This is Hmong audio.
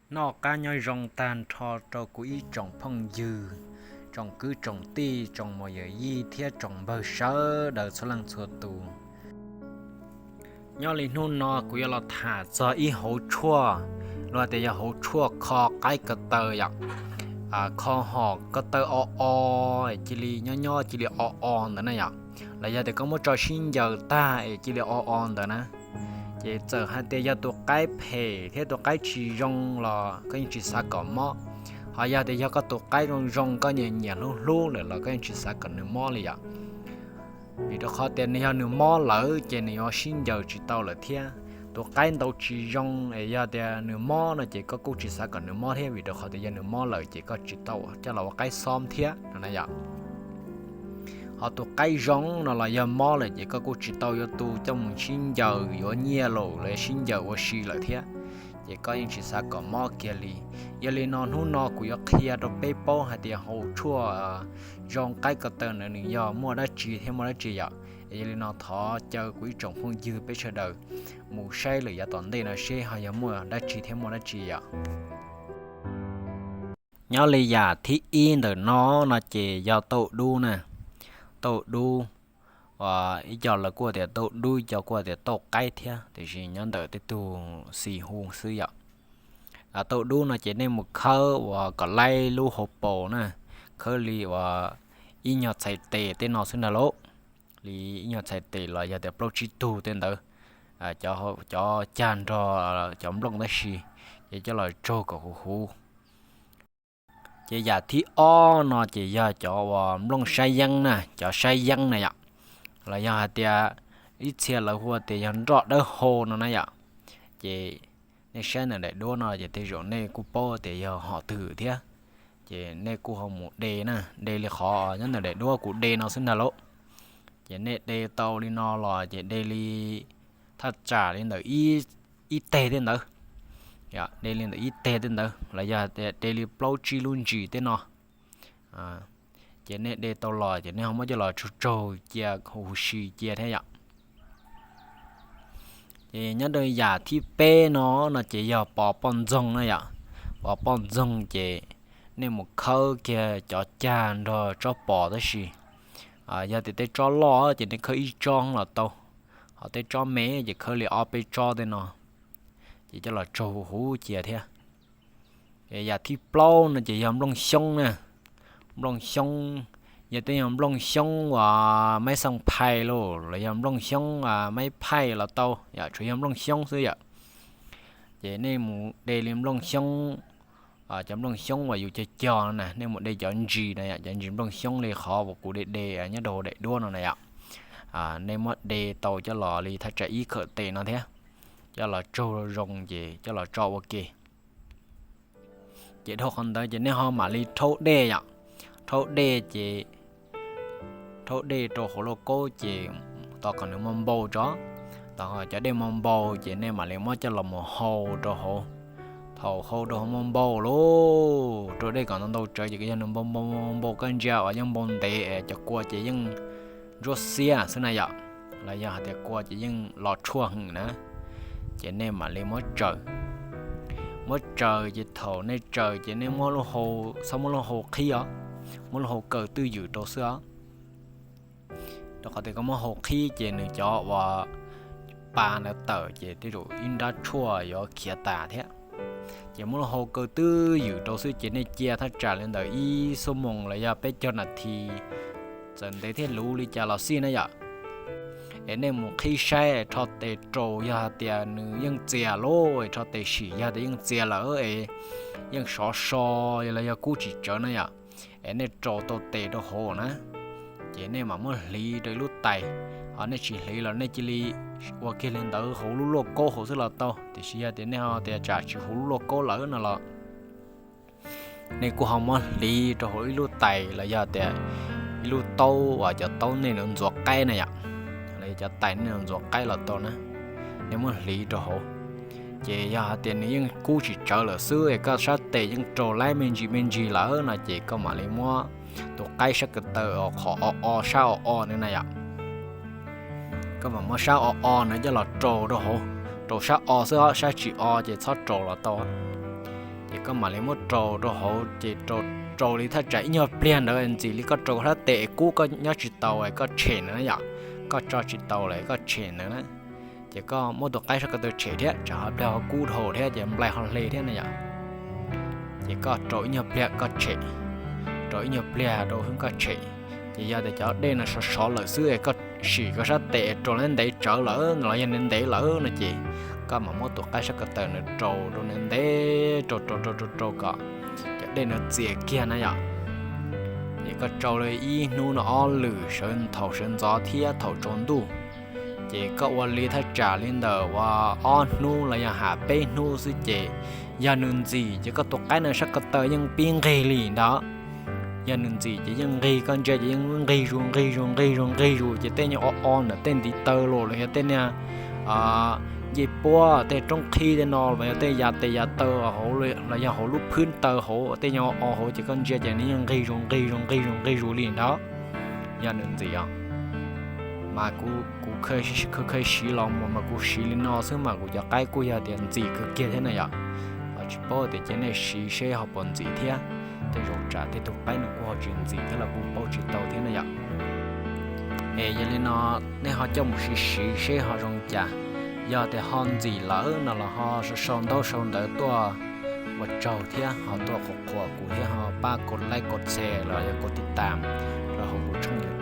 Noj qab nyob zoo tag nrho rau kuv ib tsoom phooj ywg, tsoom kwv tsoom tij, tsoom muam yawm yij thiab tsoom npawg sawv daws txhua leej txhua tus. Nyob li hnub no kuv yuav los tham txog ib hauv tshuaj, los tias yog hauv tshuaj kho qaib ko taw yom. Kho hom ko taw o o, cia li nyob nyob cia li o o ntawd na yom. Los yog tias koj muab tso sib ncaws tag es cia li o o ntawd na. Ces txawm hais tias yog tus qaib phem thiab tus qaib tsis zoo los koj yeej tsis xav kom mob. Ho yog tias yog koj tus qaib zoo zoo koj nyiam nyiam hlub hlub lawm los koj yeej tsis xav kom nws mob li yom. Vim rau qhov tias nws yog nws mob lawm ces nws yuav sib ncaws tsis tau lawm thiab. Tus qaib ntau tsis zoo es yog tias nws mob no ces koj kuj tsis xav kom nws mob thiab, vim rau qhov tias yog nws mob lawm ces koj tsis tau coj los ua qaib xob thiab no na yom. Ho tus qaib zoo no los yog mob lawm ces koj kuj tsis tau yuav tu coj mus sib ncaws yuav nyiaj los los sib ncaws ua si lawm thiab, ces koj yeej tsis xav kom mob kiag li. Yog li no hnub no kuv yuav qhia rau peb paub hais tias hauv tshuaj zoo qaib ko taw ntawd nws yog muaj dab tsi thiab muaj dab tsi yom. Yog li no thov caw kuv ib tsoom phooj ywg peb sawv daws mus saib lawm yav tom ntej no seb ho yog muaj dab tsi thiab muaj dab tsi yom. Nyob li yam thib ib ntawm no no ces yog tauj dub na. Tauj dub, ib co lawv kuj tias tauj dub, ib co kuj tias tauj qaib thiab, tiam sis nyob ntawm tej tug xis hu xwb yom. Tauj dub no ces nej mus khawb uas kom laib lub hauv paus na, khawb li uas ib nyuag txhais tes tej no xwb ntag lauj. Li ib nyuag txhais tes los yog tias plaub tsib tug tej ntawd, cov cag nrog cov nplooj tab sis, ces coj los tsaug kom huv huv. Ces yam thib ob no ces yog cov uas nplooj sab yeeb na, cov sab yeeb na yom, los yog hais tias ib txhia lawv hu tias yog nroj dawb hau no na yom. Ces nej saib ntawm daim duab no ces tej zaum nej kuj paub tias yog hom twg thiab. Ces nej kuj ho mus de na, de li qhov nyob ntawm daim duab kuv de no xwb ntag lauj. Ces nej de tau li no los ces de li thaj tsam li ntawm ib teg tej ntawd, de li ntawm ib teg tej ntawd los yog de li plaub tsib lub ntsis tej no. Ces nej de tau los ces nej ho muab coj los tsaug tsaug cia huv huv si cia thiab yom. Ces nyob rau yam thib peb no no ces yog pos poj ntxoog na yom. Pos poj ntxoog ces nej mus khawb kiag cov cag nrog tsob pos tab sis, yog tias tej tsob loj ces nej khawb ib tsob los tau, ho tej tsob me ces khawb li ob peb tsob tej no, ces coj los tsaug huv huv cia thiab. Yam thib plaub no ces yog nplooj xyoob na. Nplooj xyoob, yog tej yog nplooj xyoob uas maib xoo phais los los yog nplooj xyoob maib phaij los tau yom, tsuas yog nplooj xyoob xwb yom. Ces nej mus de li nplooj xyoob, cov nplooj xyoob uas yus cog cog no na, nej mus de cov ntsis na yom, cov ntsis nplooj xyoob li qhov uas kuv de de nyob rau hauv daim duab no na yom. Nej muab de tau coj los li thaj tsam ib khawm tes no thiab, coj los tsaug zoo ces coj los tso ua ke. Ces dhau qhov ntawd ces nej ho mam li rhaub dej yom. Rhaub dej ces, rhaub dej rau hauv lauj kaub ces tos kom nws mo npau tso. Tos cov dej mo npau ces nej mam li muab coj los mus hau rau hauv. Thaum hau rau hauv mo npau lauj, rau dej kom ntau ntau tsawv ces yog nws npau npau npau, koj ntsia uas yeej npau ntev, cov kua ces yeej ntsuab xiab xwb na yom, los yog hais tias kua ces yeej los tshuaj heev na, ces nej mam li muab tsaws. Muab tsaws ces thaum nej tsaws ces nej muab lub hau, txhob muab lub hau qhib os, muab lub hau kaw twj ywm rau xwb os. Rau qhov tias koj muab hau qhib ces nws cov uas pa ntawd tawm ces tej zaum ib nrab tshuaj yuav khiav tas thiab. Ces muab lub hau kaw twj ywm rau xwb ces nej cia thaj tsam li ntawm ib xuab moos los yog peb caug nas this, txawm ntev thiab luv li cas los xij na yom. Es nej mus qhib saib rho tes raus, yog hais tias nws yeej txias lauj, rho tes sim, yog tias yeej txias lawm es yeej sov so los yog kub tsis tsawv na yom, es nej raus tau tes rau hauv na, ces nej mam muab hliv rau ib lub tais. Ho nej tsis hliv los nej cia li ua kiag li ntawd hauv lub lauj kaub hauv xwb los tau, tiam sis yog tias nej ho tias tsam tsis hauv lub lauj kaub lawm no los nej kuj ho muab hliv rau hauv ib lub tais los yog tias ib lub taub uas cov taub nej ntxuav qaib na yom, los yog cov tais nej ntxuav qaib los tau na, nej muab hliv rau hauv. Ces yog hais tias nws yeej kub tsis tsawv lawm xwb es koj sab tes yeej raus laib me ntsis me ntsis lawm no ces koj mam li muab tus qaib sab ko taw qhov o o, sab o o na yom, koj mam muab sab o o na coj los raus rau hauv. Raus sab o xwb os, sab tsis o ces txhob raus los tau. Ces koj mam li muab rau rau hauv ces rau, rau li thaj tsam ib nyuag pliag ntawd ntxim li koj rau koj sab tes kub koj nyob tsis tau koj tshem ntawd na yom. Koj tso tsis tau lawm koj tshem ntawd na. Ces koj muab tus qaib sab ko taw tshem thiab tsam ho pliag ho kub dhau thiab ces nplai ho hle thiab na yom. Ces koj rau ib nyuag pliag koj tshem, rau ib nyuag pliag rau hwb koj tshem. Ces yog tias cov dej no sov sov lawm xwb es koj sim koj sab tes rau ntev ntev tsawv lawm los yog ntev ntev lawm no ces koj mam muab tus qaib sab ko taw no rau rau ntev ntev rau rau rau rau rau kom cov dej no txias kiag na yom. Ces koj rau li ib hnub no ob lwm sawv thaum sawv ntxov thiab thaum tsaus ntuj. Ces koj ua li thaj tsam li ntawm uas ob hnub los yog ham peb hnub xwb ces yog nws ntxim ces koj tus qaib no sab ko taw yeej pib nqig li ntawd. Yog nws ntxim ces yeej nqig, koj ntsia ces yeej nqig zus nqig zus nqig zus nqig zus ces tej nyuag o o ntawm tej ntiv taw los los yog tej niag ncej puab tej roob qhib tej no los yog tej yav tes yav taw hauv los yog hauv lub phwb taw hauv tej nyuag o o hauv ces koj ntsia ces nws yeej nqig zus nqig zus nqig zus nqig zus li ntawd. Yog nws ntxim os. Mas kuv, kuv kheev siv los mas kuv siv li no xwb mas kuv cov qaib kuj yog tias ntxim kawg kiag thiab na yom. Ho tsis paub tias cia nej siv seb ho puas ntxim thiab. Tej zaum tsam tej tus qaib no kuj ho tsis ntxim thiab los kuj paub tsis tau thiab na yom. Es yog li no nej ho coj mus siv siv seb ho zoo cas. Yog tias ho ntxim lawm no los ho sau sau ntaub sau ntawv tuaj ua tsaug thiab ho tuaj qhuas qhuas kuv thiab ho pab kov like kov share los yog kov tiv tam rau hauv kuv tshooj YouTube.